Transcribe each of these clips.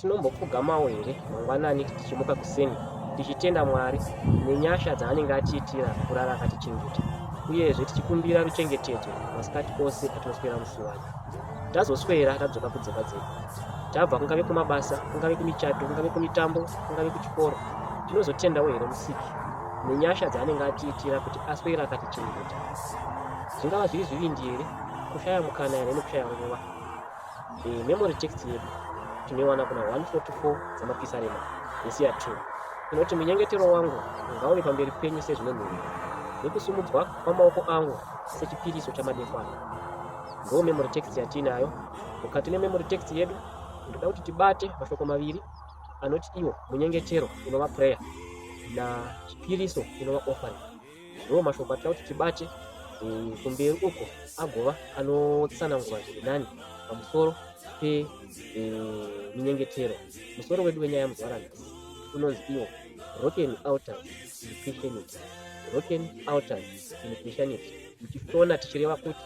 Tinombopfugamawo here mangwanani tichimuka kuseni tichitenda Mwari nenyasha dzaanenge atiitira kurara akatichengeta, uyezve tichikumbira ruchengetedzo masikati ose atinoswera musiwani? Tazoswera tadzoka kudzimba dzedu, tabva kungave kumabasa, kungave kumichato, kungave kumitambo, kungave kuchikoro, tinozotendawo here Musiki nenyasha dzaanenge atiitira kuti aswera akatichengeta? Zvingava zviri zvivindi here, kushaya mukana here nekushaya nguva? Memory text yedu tinoiwana kuna 144 dzamapisarema vhesi ya 2 inoti, munyengetero wangu ngauve pamberi penyu sezvinonhuhwira, nekusumudzwa kwamaoko angu sechipiriso chamadekwana. Ndo memory text yatiinayo. Mukati mememory text yedu ndoda kuti tibate mashoko maviri anoti iwo munyengetero inova prayer na chipiriso inova offering. Ndo mashoko atira kuti tibate kumberi uko agova anotsanangura zviri nani pamusoro peminyengetero. Musoro wedu wenyaya muzuva ranhasi unonzi iwo broken altars in Christianity. Broken altars in Christianity, muchishona tichireva kuti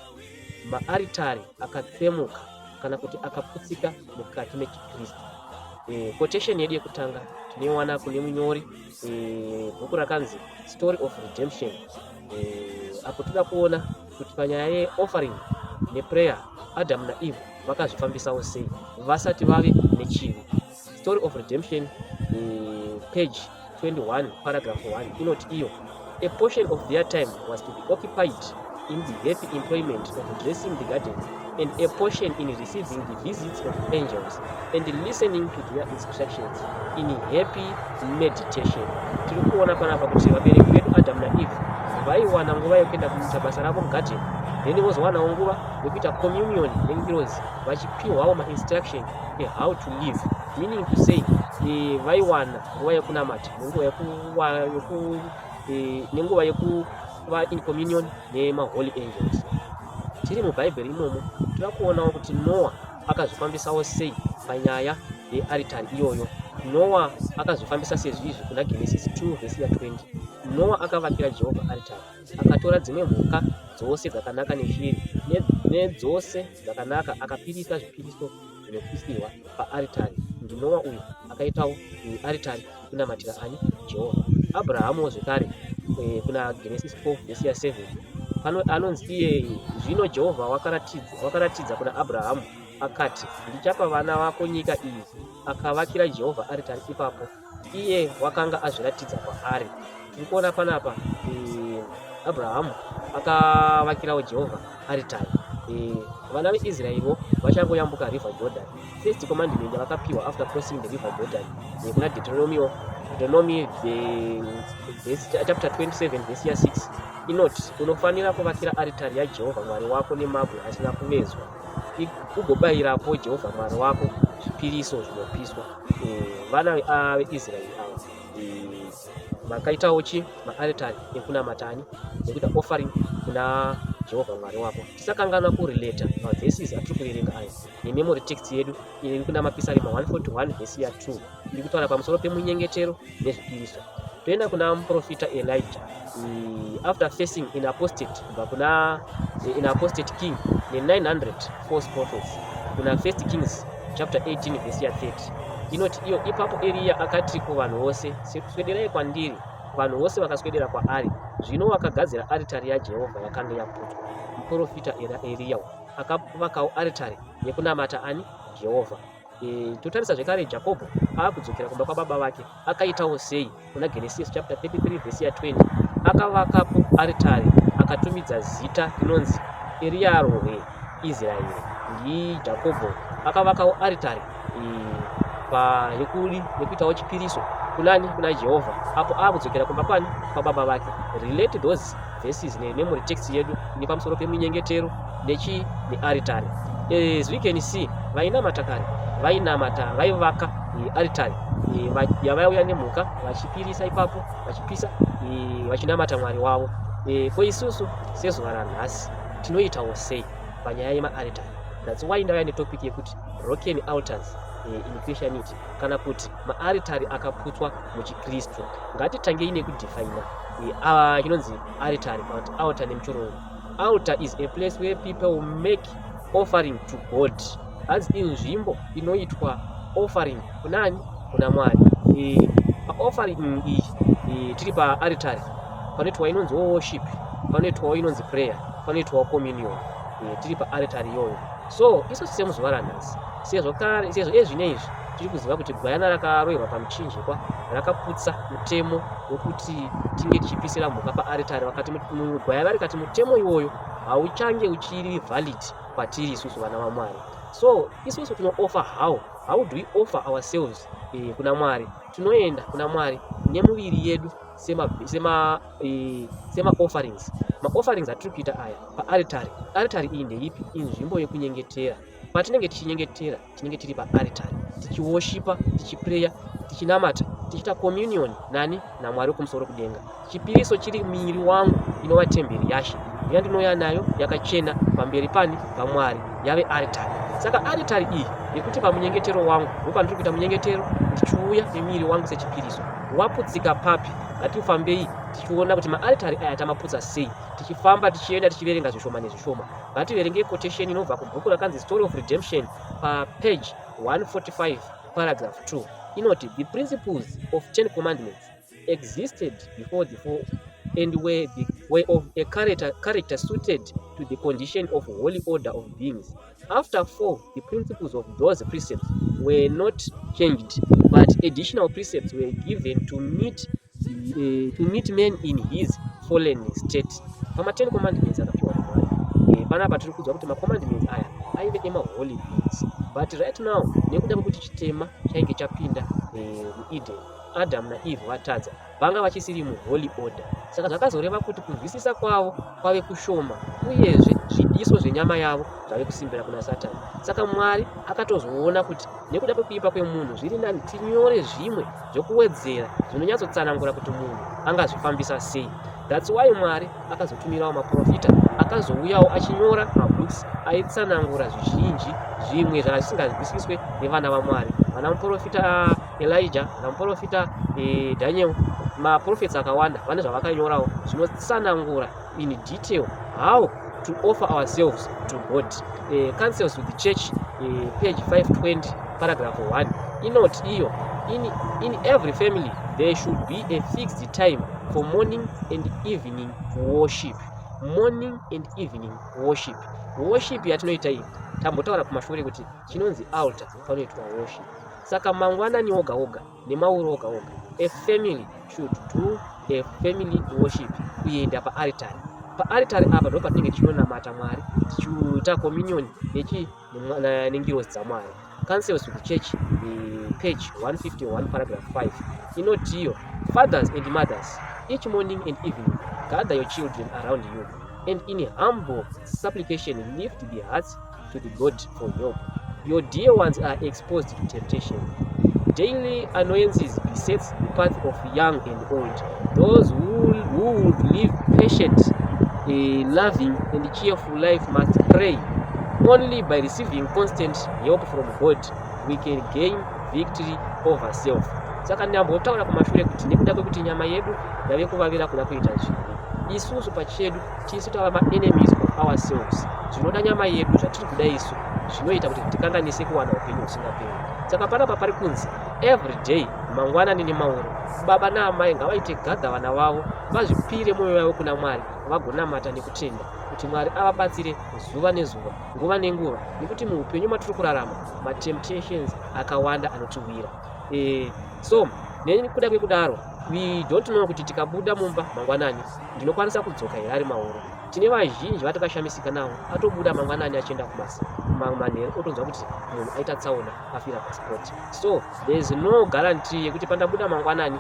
maaritari akatsemuka kana kuti akaputsika mukati mechiKristu. Quotation yedu yekutanga tinoiwana kune munyori bhuku rakanzi Story of Redemption. Apo toda kuona kuti panyaya yeoffering neprayer, Adam naEve vakazvifambisawo sei vasati vave nechivi. Story of Redemption, page 21, paragraph 1 inoti iyo, a portion of their time was to be occupied in the happy employment of dressing the garden, and a portion in receiving the visits of angels and listening to their instructions in happy meditation. Tiri kuona panapa kuti vabereki vedu Adam naEve vaiwana nguva yekuenda kuita basa ravo mugarden, then vozowanawo nguva yekuita communion nengirozi, vachipiwawo mainstruction ehow to live, meaning to say vaiwana nguva yekunamata nenguva yekuva in communion nemaholy angels. Tiri mubhaibheri imomo, tira kuonawo kuti Noah akazvifambisawo sei panyaya yearitari iyoyo. Noah akazvifambisa sezvizvi kuna Genesis 2 vhesi ya20. Noah akavakira Jehovha aritari, akatora dzimwe mhuka dzose dzakanaka neshiri nedzose dzakanaka, akapirisa zvipiriso zvinopisirwa paaritari. NdiNoah uyu akaitawo aritari yekunamatira ani? Jehovha. Abrahamuwo zvekare, kuna Genesis 4 vhesi ya7, pano anonzi iye, zvino Jehovha wakaratidza kuna Abrahamu akati, ndichapa vana vako nyika iyi. Akavakira Jehovha aritari ipapo, iye wakanga azviratidza kwaari. Tiri kuona panapa Abrahamu akavakirawo Jehovha aritari. Vana veIsraeriwo vachangoyambuka River Jordan, first commandment yavakapiwa after crossing the River Jordan, kuna Deuteronomy chapter 27 vhesi ya6 inoti, unofanira kuvakira aritari yaJehovha Mwari wako nemabwe asina kuvezwa, ugobayirapo Jehovha Mwari wako zvipiriso zvinopiswa. Vana veIsraeri ava vakaitawo chi maaritari ekunamatani nekuita offering kuna Jehovha Mwari wako. Tisakanganwa kurelata maverses atiri kuverenga aya nememory text yedu iri kuna Mapisarema 141 vhesi ya2, iri kutaura pamusoro pemunyengetero nezvipiriso. Toenda kuna muprofita Elijah, after facing an apostate, kubva kuna an apostate king ne900 false prophets, kuna First Kings chapter 18 vhesi ya30 inoti iyo, ipapo Eriya akati kuvanhu vose, swederai kwandiri. Vanhu vose vakaswedera kwaari. Zvino vakagadzira aritari yaJehovha yakanga yaputswa. Muprofita Eriya akavakawo aritari yekunamata ani? Jehovha. Totarisa zvekare Jakobho aakudzokera kumba kwababa vake, akaitawo sei? Kuna Genesis chapter 33 vhesi ya20, akavakapo aritari, akatumidza zita rinonzi Eriyarohe Israeri. NdiJakobho akavakawo aritari yekuri yekuitawo chipiriso kunani? Kuna Jehovha, apo aakudzokera kumba kwani? Kwababa vake. Relate those verses nememory text yedu ine pamusoro pemunyengetero nechi nearitari. As we can see, vainamata kare vainamata, vaivaka aritari yavaiuya nemhuka vachipirisa ipapo, vachipisa, vachinamata Mwari wavo. Ko isusu sezuva ranhasi tinoitawo sei panyaya yemaaritari? That's why ndauya netopic yekuti broken altars in Christianity, kana kuti maaritari akaputswa muchiKristu. Ngatitangei nekudefina chinonzi aritari kana kuti altar nemuchirungu. Altar is a place where people make offering to God. Hanzi inzvimbo inoitwa Offering kunani? Kuna Mwari. Paoffering iyi tiri paaritari, panoitwa inonziwo worship, panoitwawo inonzi prayer, panoitwawo communion. Tiri paaritari iyoyo. So isusu semuzuva ranhasi, sezvo kare, sezvo ezvine izvi tiri kuziva kuti gwayana rakarohwa pamuchinjikwa rakaputsa mutemo wekuti tinge tichipisira mhuka paaritari, vakati gwayana rikati mutemo iwoyo hauchange uchiri valid kwatiri isusu vana vaMwari. So isusu tinooffer how do we offer ourselves kuna Mwari? Tinoenda kuna Mwari nemuviri yedu sema offerings. Maofferings atiri kuita aya paaritari. Aritari iyi ndeipi? Inzvimbo yekunyengetera. Patinenge tichinyengetera, tinenge tiri paaritari tichiworshipa, tichipreya, tichinamata, tichiita communion nani? NaMwari wekumusoro kudenga. Chipiriso chiri muviri wangu, inova temberi yaShe, yandinouya nayo yakachena pamberi pani? PaMwari, yave aritari. Saka aritari iyi yekuti pamunyengetero wangu, ndopandiri kuita munyengetero ndichiuya nemuviri wangu sechipiriso, waputsika papi? Ngatifambei tichiona kuti maaritari aya tamaputsa sei. Tichifamba tichienda, tichiverenga zvishoma nezvishoma. Ngativerengei quotation inobva kubhuku rakanzi Story of Redemption, papage 145, paragraph 2. Inoti, "The principles of 10 Commandments existed before the fall and were of a character suited to the condition of holy order of beings. After fall, the principles of those precepts were not changed, but additional precepts were given to meet man in his fallen state." Pama10 Commandments akapiwa naMwari, panapa tiri kuudzwa kuti macommandments aya aive emaholy beings, but right now, nekuda kwekuti chitema chainge chapinda muEden, Adam naEve vatadza, vanga vachisiri muholy order. Saka zvakazoreva kuti kunzwisisa kwavo kwave kushoma, uyezve zvidiso zvenyama yavo zvave kusimbira kuna Satani. Saka Mwari akatozoona kuti nekuda kwekuipa kwemunhu, zviri nani tinyore zvimwe zvokuwedzera zvinonyatsotsanangura kuti munhu angazvifambisa sei. That's why Mwari akazotumirawo maprofita, akazouyawo achinyora mabooks aitsanangura zvizhinji zvimwe zvanga zvisinganzwisiswe nevana vaMwari, vana muprofita Elijah, vana muprofita Daniel. Maprofets akawanda vane zvavakanyorawo zvinotsanangura in detail how to offer ourselves to God. Counsels with the Church, page 520, paragraph 1, inoti iyo, In every family there should be a fixed time for morning and evening worship." Morning and evening worship. Worship yatinoita iyi, tambotaura kumashure kuti chinonzi altar panoitwa worship. Saka mangwanani oga oga nemauro oga oga, a family should do a family worship, kuenda paaritari. Paaritari apa ndo patinenge tichinonamata Mwari, tichiita communion nengirozi dzaMwari. Counsels with the Church, page 151, paragraph 5, inotiyo, "Fathers and mothers, each morning and evening gather your children around you and in humble supplication lift the hearts to the God for help. Your dear ones are exposed to temptation. Daily annoyances besets the path of young and old. Those who would live patient, a loving and cheerful life must pray. Only by receiving constant help from God we can gain victory over self." Saka ndambotaura kumashure kuti nekuda kwekuti nyama yedu yave kuvavira kuda kuita zvivi, isusu pachedu tisu tava maenemies of ourselves. Zvinoda nyama yedu, zvatiri kuda isu, zvinoita kuti tikanganise kuwana upenyu husingaperi. Saka panapa pari kunzi every day, mangwanani nemauro, baba naamai ngavaite gather vana vavo, vazvipire mwoyo yavo kuna Mwari, vagonamata nekutenda kuti Mwari avabatsire zuva nezuva, nguva nenguva, nekuti muupenyu matiri kurarama matemptations akawanda anotiwira. So nekuda kwekudaro, we don't know kuti tikabuda mumba mangwanani ndinokwanisa kudzoka here ari mauro. Tine vazhinji vatakashamisika navo, atobuda mangwanani achienda kubasa, manheru otonzwa kuti munhu aita tsaona, afira paspot. So there is no guarantee yekuti pandabuda mangwanani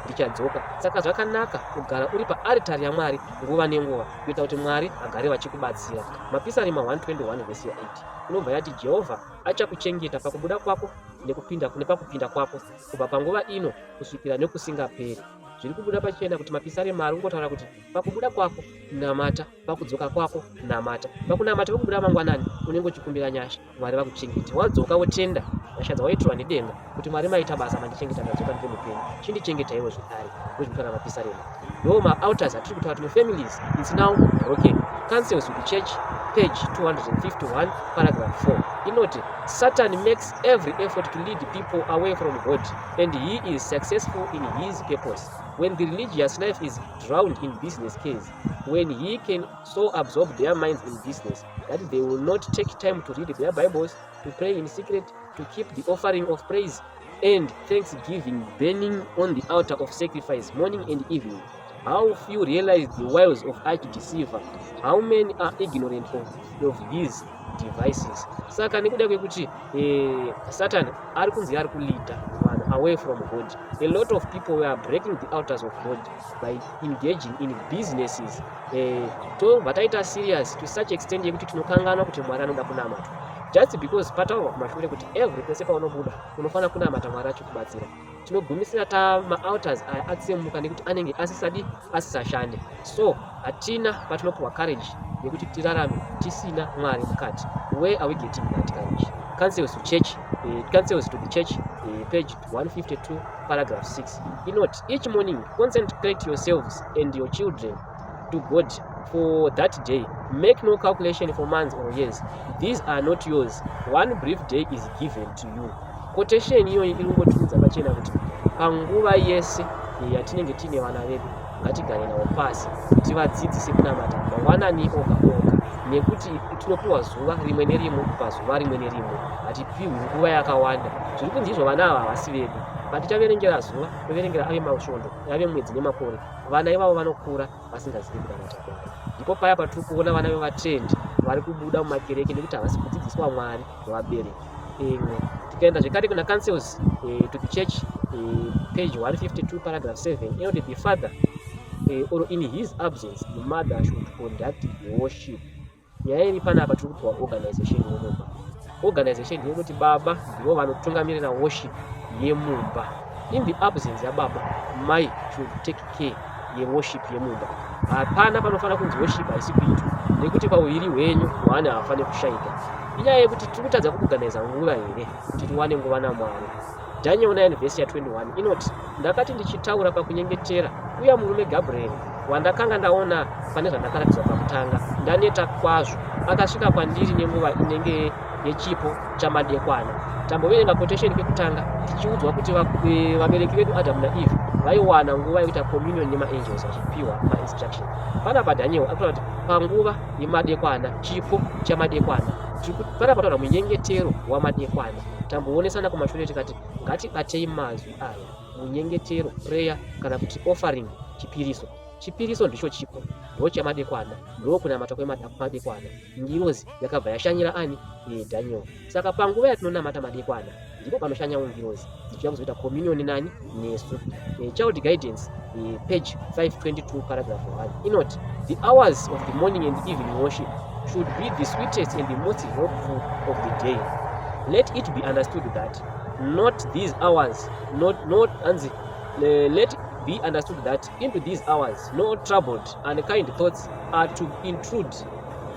ndichadzoka. Saka zvakanaka kugara uri paaritari yaMwari nguva nenguva, kuita kuti Mwari agare vachikubatsira. Mapisarima 121 vhesi ya8 inobva yati, "Jehovha achakuchengeta pakubuda kwako nekupinda nepakupinda kwako, kubva panguva ino kusvikira nekusingaperi." Zviri kubuda pachena kuti mapisarema ari kungotaura kuti pakubuda kwako namata, pakudzoka kwako namata. Pakunamata pekubuda mangwanani, unenge uchikumbira nyasha, Mwari vakuchengete. Wadzoka, wotenda nyasha dzawaitirwa nedenga, kuti Mwari maita basa, mandichengeta, ndadzoka ndiri mupenyu, chindichengetaiwo zvekare. Ndozvinotaura mapisarema. Ndo maaltars atiri kutaura kuti mufamilies it's now broken. Counsels with the Church, page 251, paragraph 4. Inoti, "Satan makes every effort to lead people away from God, and he is successful in his purpose when the religious life is drowned in business cares, when he can so absorb their minds in business that they will not take time to read their Bibles, to pray in secret, to keep the offering of praise and thanksgiving burning on the altar of sacrifice morning and evening. How few realize the wiles of arch deceiver! How many are ignorant of his devices!" Saka nekuda kwekuti Satan ari kunzi ari kuleada vanhu away from God, a lot of people were breaking the altars of God by engaging in businesses. Tobva taita serious to such extent yekuti tinokanganwa kuti Mwari anoda kunamatwa, just because pataurwa kumashure kuti every pese paunobuda unofanira kunamata Mwari achikubatsira. Tinogumisira tamaaltars aya atsemuka nekuti anenge asisadi, asisashande. So hatina patinopiwa courage yekuti tirarame tisina Mwari mukati. Where are we getting that courage? Counsels to Church, Counsels to the Church, page 152, paragraph 6 inoti, "Each morning consecrate yourselves and your children to God for that day. Make no calculation for months or years. These are not yours. One brief day is given to you." Quotation iyoyi iri kungotiudza pachena kuti panguva yese yatinenge tiine vana vedu, ngatigare navo pasi, tivadzidzise kunamata mangwanani oga oga, nekuti tinopiwa zuva rimwe nerimwe. Pazuva rimwe nerimwe hatipiwi nguva yakawanda. Zviri kunzi izvo vana ava havasi vedu. Patichaverengera zuva, toverengera ave masvondo, ave mwedzi nemakore, vana ivavo vanokura vasingazivi kunamata Mwari. Ndipo paya patiri kuona vana vevatendi vari kubuda mumakereke nekuti havasi kudzidziswa Mwari nevabereki. Imwe, tikaenda zvekare kuna Counsels to the Church, page 152, paragraph 7 inoti, "The father or in his absence the mother should conduct the worship." Nyaya iri panapa, tiri kupiwa organization yemumba. Organization ndeyekuti baba ndivo vanotungamirira worship yemumba. In the absence yababa, mai should take care yeworship yemumba. Hapana panofanira kunzi worship haisi kuitwa nekuti pauviri hwenyu hwane haafaniri kushayika. Inyaya yekuti tiri kutadza kuorganiza nguva here kuti tiwane nguva naMwari? Daniel 9 vhesi ya21 inoti, "Ndakati ndichitaura pakunyengetera, uya murume Gabrieri wandakanga ndaona pane zvandakaratidzwa pakutanga, ndaneta kwazvo, akasvika kwandiri nenguva inenge yechipo chamadekwana." Tamboverenga quotation kekutanga tichiudzwa kuti vabereki vedu Adamu naEve vaiwana nguva yekuita communion nemaangels vachipiwa mainstruction. Panapa Daniel akutaura kuti panguva yemadekwana, chipo chamadekwana. Panapa taura munyengetero wamadekwana. Tamboonesana kumashure tikati ngatibatei mazwi aya: munyengetero, prayer, kana kuti offering, chipiriso. Chipiriso ndicho chipo, ndo chamadekwana, ndo kunamata kwemadekwana. Ngirozi yakabva yashanyira ani? Daniel. Saka panguva yatinonamata madekwana ndipo panoshanyawo ngirozi dzichiuya kuzoita communion nani? Nesu. Child Guidance, page 522, paragraph 1 inoti, "The hours of the morning and evening worship should be the sweetest and the most helpful of the day. Let it be understood that not these hours not anzi let be understood that into these hours no troubled, unkind thoughts are to intrude,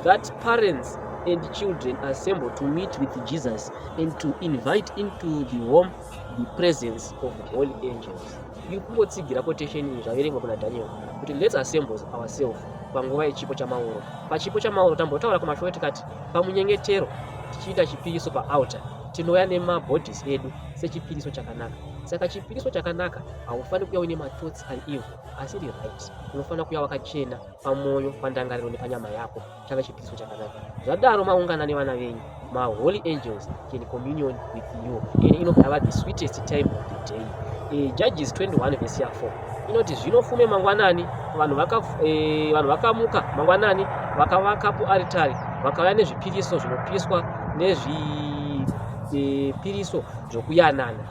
that parents and children assemble to meet with Jesus and to invite into the home the presence of holy angels." Iri kungotsigira quotation iyi zvaverengwa kuna Daniel kuti let's assemble ourselves panguva yechipo chamauro. Pachipo chamauro tambotaura kumashure tikati pamunyengetero tichiita chipiriso paaltar, tinouya nemabodies edu sechipiriso chakanaka. Saka chipiriso chakanaka, haufaniri kuuya uine mathoughts ari evil, asiri right. Unofanira kuuya wakachena pamwoyo, pandangariro nepanyama yako, chave chipiriso chakanaka. Zvadaro maungana nevana venyu, maholy angels can communion with you, and inobva yava the sweetest time of the day. Judges 21 vhesi ya4 inoti, "Zvino fume mangwanani vanhu vakamuka mangwanani, vakavakapo aritari, vakauya nezvipiriso zvinopiswa nezvipiriso zvokuyanana."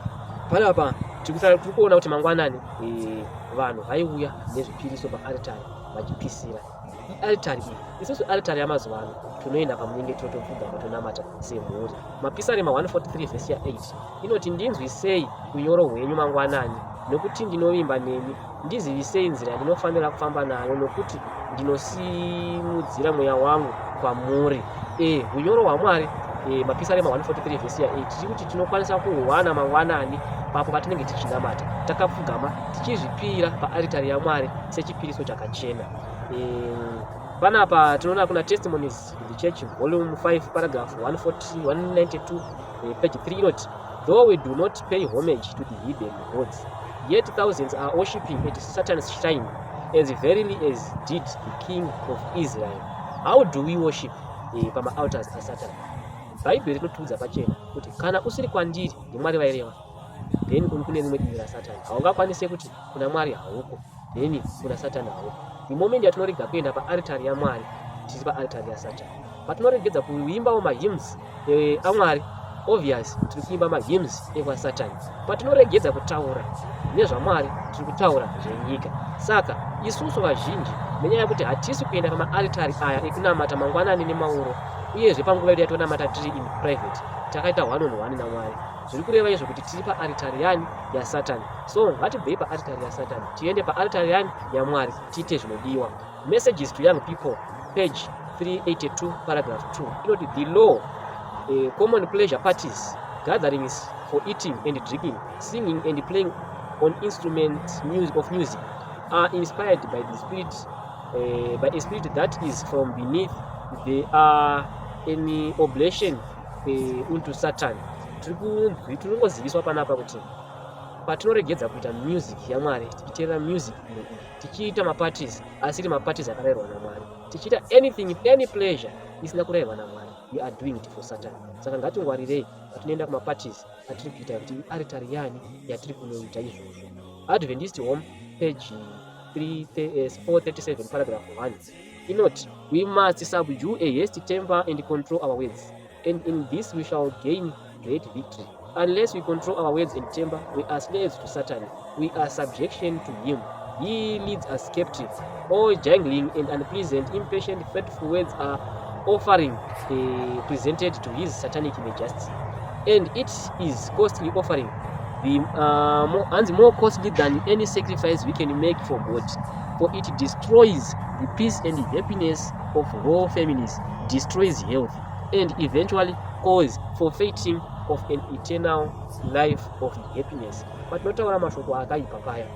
Panapa tiri kuona kuti mangwanani vanhu vaiuya nezvipiriso paaritari vachipisira. Aritari iyi, isusu aritari yamazuva ano tinoenda pamunyengetero, topfugama, tonamata semhuri. Mapisarema 143 vhesi ya8 inoti, "Ndinzwisei unyoro hwenyu mangwanani, nokuti ndinovimba nemi. Ndizivisei nzira yandinofanira kufamba nayo, nokuti ndinosimudzira mweya wangu kwamuri." Unyoro hwaMwari, Mapisarema 143 vhesi ya8, tiri kuti tinokwanisa kuhuwana mangwanani papo patinenge tichinamata takapfugama, tichizvipira paaritari yaMwari sechipiriso chakachena. Panapa tinoona kuna Testimonies to the Church, volume 5, paragraph 140, 192, page 3 inoti, "Though we do not pay homage to the heathen gods, yet thousands are worshipping at Satan's shrine as verily as did the king of Israel." How do we worship pamaaltars aSatan? Bhaibheri rinotiudza pachena kuti kana usiri kwandiri, ndiMwari vaireva, then uri kune rimwe divi raSatani. Haungakwanise kuti kuna Mwari hauko, then kuna Satani hauko. The moment yatinorega kuenda paaritari yaMwari, tiri paaritari yaSatani. Patinoregedza kuimbawo mahymns aMwari, obvious tiri kuimba mahymns ekwaSatani. Patinoregedza kutaura nezvaMwari, tiri kutaura zvenyika. Saka isusu vazhinji, nenyaya yekuti hatisi kuenda pamaaritari aya ekunamata mangwanani nemauro, uyezve panguva yedu yatonamata tiri in private, takaita one on one naMwari, zviri kureva izvo kuti tiri paaritari yani? YaSatani. So ngatibvei paaritari yaSatani, tiende paaritari yani? YaMwari, tiite zvinodiwa. Messages to Young People, page 382, paragraph 2 inoti, "The law, common pleasure parties, gatherings for eating and drinking, singing and playing on instruments of music are inspired by the spirit, by a spirit that is from beneath. They are an oblation unto Satan." Tiri kungoziviswa panapa kuti patinoregedza kuita music yaMwari, tichiteerera music ino iyi, tichiita maparties asiri maparties akarayirwa naMwari, tichiita anything, any pleasure isina kurayirwa naMwari, we are doing it for Satan. Saka ngatingwarirei patinoenda kumaparties atiri kuita, kuti aritari yani yatiri kunoita izvozvo. Adventist Home, page 437, paragraph 1 inoti, "We must subdue a hasty temper and control our words, and in this we shall gain great victory. Unless we control our words and temper, we are slaves to Satan. We are subjection to him. He leads us captive. All jangling and unpleasant, impatient, fretful words are offering presented to his satanic majesty, and it is costly offering, the more, and more costly than any sacrifice we can make for God, for it destroys the peace and happiness of whole families, destroys health, and eventually cause forfeiting of an eternal life of happiness." Patinotaura mashoko akaipa paya,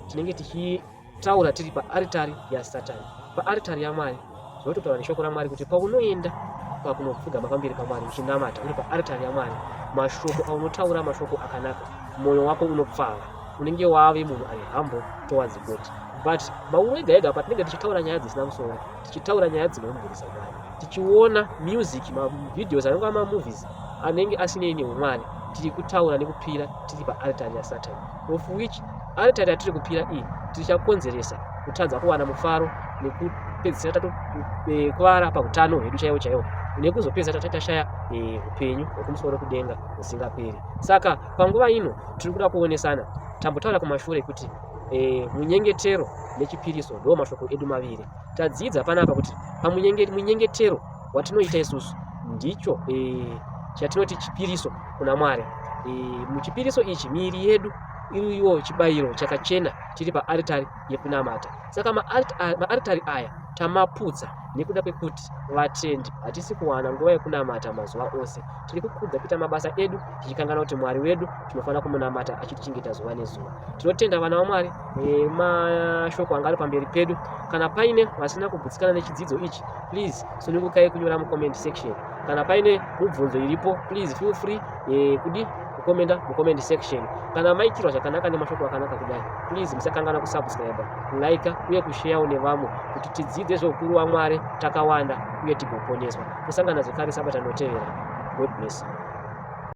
tinenge tichitaura tiri paaritari yaSatani. Paaritari yaMwari, zvinototaura neshoko raMwari kuti paunoenda pakunopfugama pamberi paMwari uchinamata uri paaritari yaMwari, mashoko aunotaura mashoko akanaka, mwoyo wako unopfava, unenge wave munhu ari humble towards God. But mauro ega ega patinenge tichitaura nyaya dzisina musoro, tichitaura nyaya dzinomumhurisa Mwari, tichiona music, mavideos anenge amamovies anenge asinei neumwari, tiri kutaura nekupira tiri paaritari yaSatani, of which aritari yatiri kupira iyi tichakonzeresa kutadza kuwana mufaro nekupedzisira tatokuvara pautano hwedu chaiwo chaiwo, nekuzopedzisira tashaya upenyu hwekumusoro kudenga husingaperi. Saka panguva ino tiri kuda kuonesana. Tambotaura kumashure kuti munyengetero nechipiriso ndo mashoko edu maviri. Tadzidza panapa kuti pamunyengetero watinoita isusu ndicho chatinoti chipiriso kuna Mwari. Muchipiriso ichi miiri yedu iriwo chibayiro chakachena chiri paaritari yekunamata. Saka maaritari aya tamaputsa nekuda kwekuti vatendi hatisi kuwana nguva yekunamata mazuva ose. Tiri kukudza kuita mabasa edu tichikanganwa kuti Mwari wedu tinofanira kumunamata achitichengeta zuva nezuva. Tinotenda, vana vaMwari, nemashoko anga ari pamberi pedu. Kana paine vasina kugutsikana nechidzidzo ichi, please sunungukai kunyora mucomment section. Kana paine mubvunzo iripo, please feel free kudi kukomenda mucomment section. Kana maitirwa zvakanaka nemashoko akanaka kudai, please musakanganwa kusubscribe, kulike uye kusharewo nevamwe kuti tidzidze zveukuru waMwari takawanda uye tigoponeswa. Tosangana zvekare sabata inotevera. God bless you.